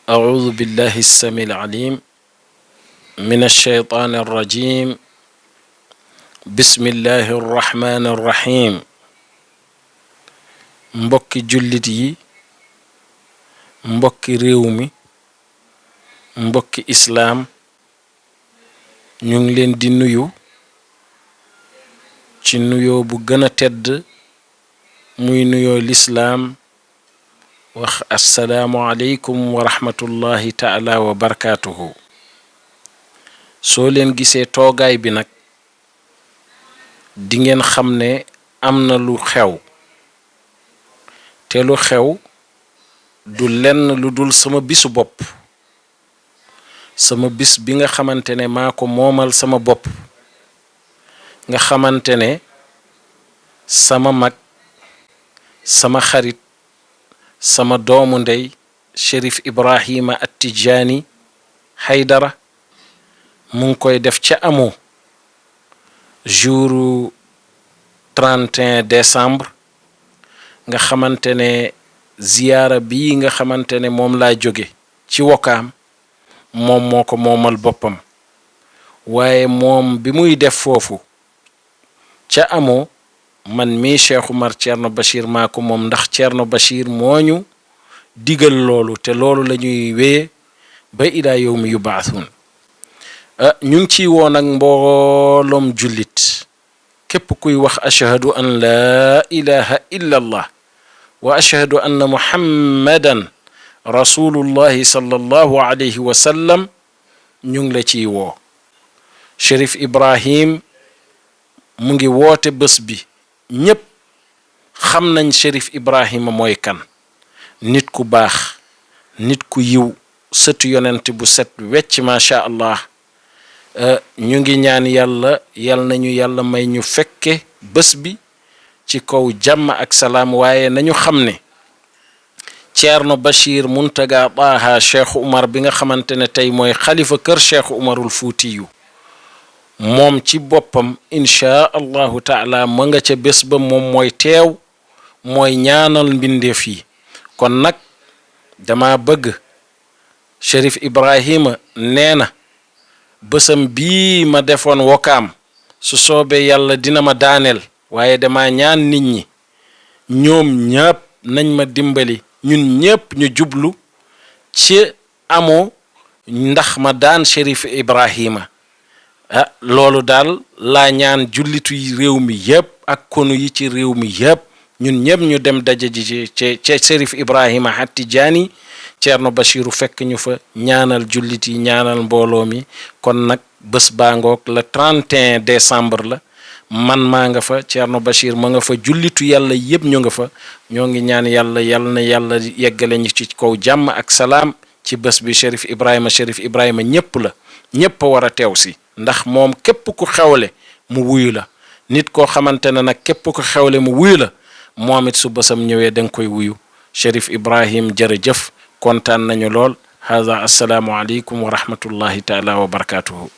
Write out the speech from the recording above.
أعوذ بالله السميع العليم من الشيطان الرجيم بسم الله الرحمن الرحيم mbokki jullit yi mbokki réew mi mbokki islaam ñu ngi leen di nuyu ci nuyoo bu gën a tedd muy nuyoo lislaam wax assalaamu aleykum wa rahmatullahi taala wa barakaatuhu. soo leen gisee toogaay bi nag di ngeen xam ne am na lu xew te lu xew du lenn lu dul sama bisu bopp, sama bis bi nga xamante ne maa ko moomal sama bopp, nga xamante ne sama mag, sama xarit, sama doomu ndey Cherif Ibrahima At-Tidjani Haydara mu ngi koy def ca amoo jouru 31 décembre nga xamante ne ziyaara bii nga xamante ne moom laa jóge ci Wakaam moom moo ko moomal boppam, waaye moom bi muy def foofu ca amoo man mii Cheikh Oumar Thierno Bachir maa ko moom, ndax Thierno Bachir moo ñu digal loolu te loolu la ñuy wéye ba ilaa yawmi yubaathuun. ñu ngi ciy woon ak mbooloom jullit képp kuy wax ashhadu an laa ilaha illa allah wa ashhadu anna muhammadan rasulullahi sallallahu alayhi wa sallam ñu ngi la ciy woo. Cherif Ibrahim mu ngi woote bés bi, ñépp xam nañ Cherif Ibrahima mooy kan, nit ku baax, nit ku yiw, sëtu yonent bu set wecc macha allah. ñu ngi ñaan yàlla nañu yàlla may ñu fekke bés bi ci kaw jàmm ak salaam, waaye nañu xam ne Thierno Bachir Muntaga Taha Cheikh Oumar bi nga xamante ne tey mooy xalifa kër Cheikh Oumarul Fuutiyu moom ci boppam inchaa allahu taala ma nga ca bés ba, moom mooy teew, mooy ñaanal mbindeef yi. kon nag dama bëgg Cherif Ibrahima nee na bësam bii ma defoon Wakaam su soobee yàlla dina ma daaneel, waaye dama ñaan nit ñi ñoom ñëpp nañ ma dimbali, ñun ñëpp ñu jublu ci amoo ndax ma daan Cherif Ibrahima. loolu daal laa ñaan jullitu réew mi yëpp ak konu yi ci réew mi yëpp, ñun ñëpp ñu dem daje ji ci Cherif Ibrahima At-Tidjani Thierno Bachiru fekk ñu fa, ñaanal jullit yi, ñaanal mbooloo mi. kon nag bés baa ngoog le 31 décembre la, man maa nga fa, Thierno Bachir ma nga fa, jullitu yàlla yëpp ñu nga fa. ñoo ngi ñaan yàlla na yàlla yeggale ñu ci kaw jàmm ak salaam ci bés bi. Cherif Ibrahima ñëpp la, ñëpp a war a teew si, ndax moom képp ku xewle mu wuyu la. nit koo xamante ne nag képp ku xewle mu wuyu la, moom it su bésam ñëwee da nga koy wuyu. Cherif Ibrahim jërëjëf, kontaan nañu lool. hada assalaamu aleykum wa rahmatullahi taala wa barakatuhu.